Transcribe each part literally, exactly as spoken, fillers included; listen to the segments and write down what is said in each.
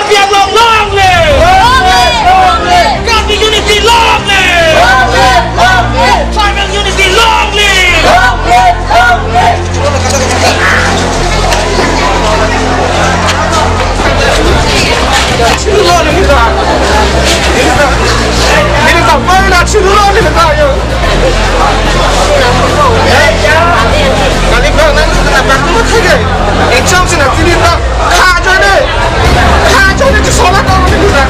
Karbi Anglong, long live! Long live! Long live! Karbi unity, long live! Long live! Long live! Tribal unity, long live! Long live! Long live! Kali bang nang kena bang tu thege. Ekjam sina tini ta. Kha joine. Kha joine tu sola ta ni ta.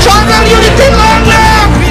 Tribal unity, long live!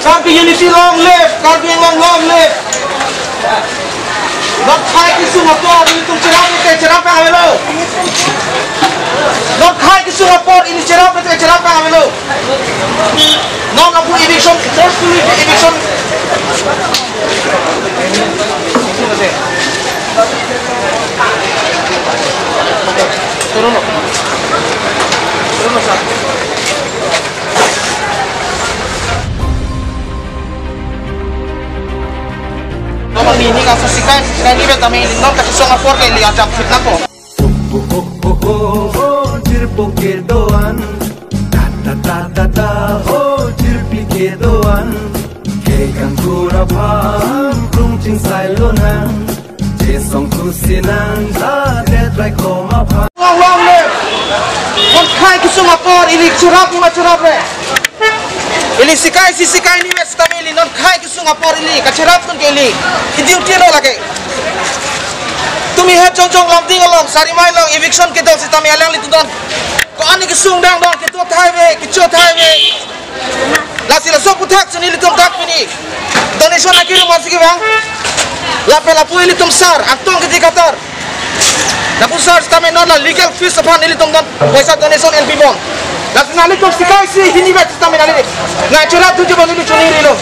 Karbi unity, long live! Karbi Anglong, long live! Nonkhai kesung apor ilitum cherap te cherap avelo. Nonkhai kesung apor ili cherap te cherap avelo. Non lapu eviction, forcefully eviction. Turun lo. Turun lo, sir. Nomor ini kasus sikai, sikai ini beta main non kasih song apor ke lihat jam fitnah ko. Ho, ho, ho, ho, ho, jirpo kedo-an. Ta, ta, ta, ta, ta, ho, jirpi kedo-an. Kekang kura phan, krung chingsai lonang. Jesong kusinang, ta, det rai koma phan. Long, long live! Nonkhai kesung apor ili cherap ma cherap re. Ili sikai isi sikai ini wes tame ili nonkhai kesung apor ili kacherap tun ke ili. Idiot lo lake. Tumi het jongjong Lumding along, Sarimai along, eviction kedo sitame alanglitum don. Ko-an kesung dang don, kedo thai ve, kecho thai ve. Lasi laso aputhak si nelitum dak pini donation akeru masi kevang. Lapen lapu ilitum sar, Angtong Kejikatar. Lapu sar sitame non la legal fees aphan ilitum don poisa donation en pibom. Lasi nanglitum sikai isi hini bet sitame nangli. Ngai chura tujuh bom neli chuni rilo.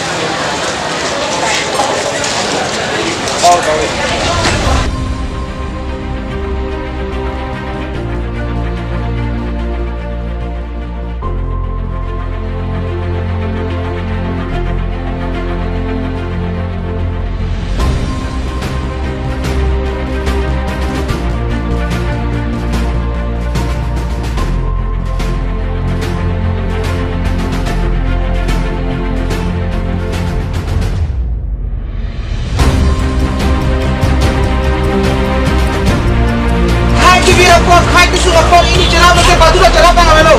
Hai kibir apor, hai kesung apor, ili cherap lote badura cherap abang avelo.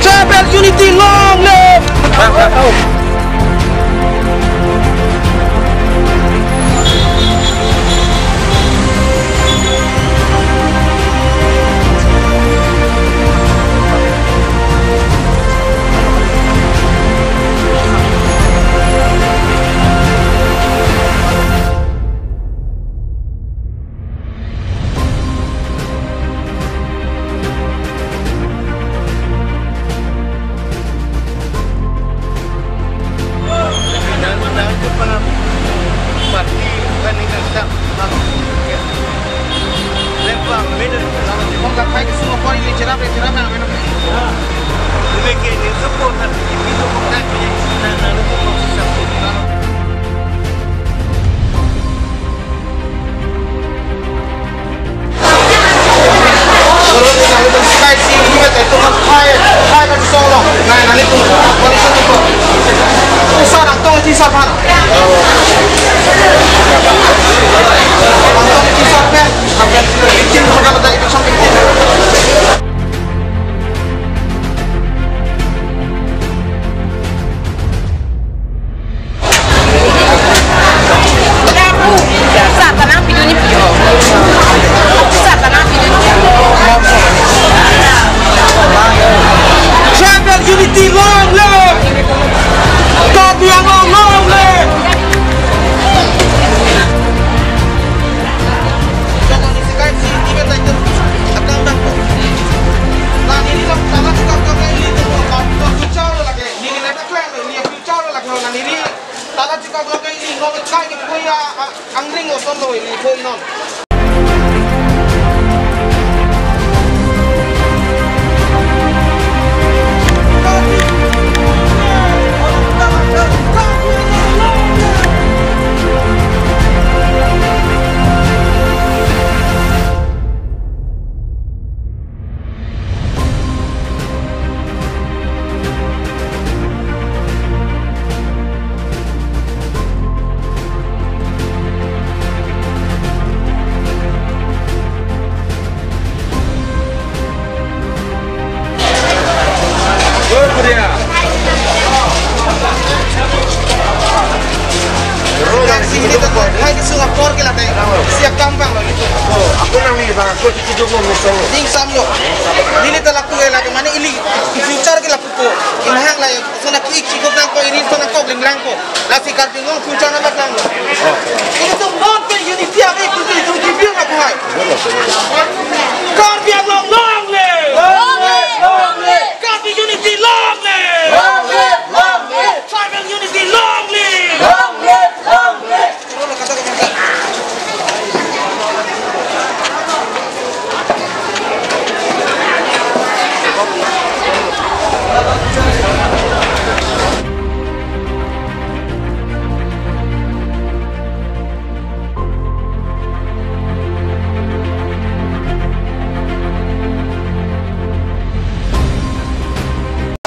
Tribal unity, long live! Kai ke pui a, a, angring osonlo ili pui non. Sini tu, hai di Singapore ke late. Siap gampang lo itu. Oh, aku nang ni bang, aku cuci dulu musuh. Ding sam lo. Neli ta lapu ke lake mane ili future ke lapu ko. Inhang la sana ki chikop nangkok, iri sana kok ling langkok. Lasi Karbi Anglong future nang langlo. Itum non ke unity ave, itum itum kibir na kuhai. Karbi Anglong long live! Long live! Long live! Karbi unity long live! Long live! Long live! Tribal unity long live! Long live! Long live!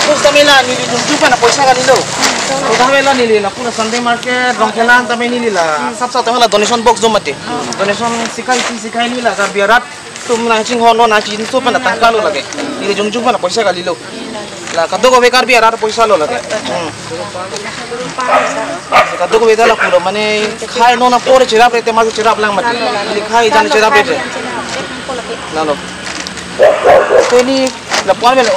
Terus kami la neli jumpa na poisa kali lo. Terus kami la neli la pura Sunday market, Rongkhelang kami neli la. Sab sab kami la donation box do mati. Donation sikhai si sikhai neli la Karbi arat atum nangchinghon lo nangchinso pen tangka lo lake. Neli jumpa na poisa kali lo. La kadokave Karbi arat poisa lo lake. Hmm. Kadokave ta la pura mane khai non apor chirap rete ma chirap lang mati. Neli khai jan chirap rete. Lalo. Te neli lapu-an melo.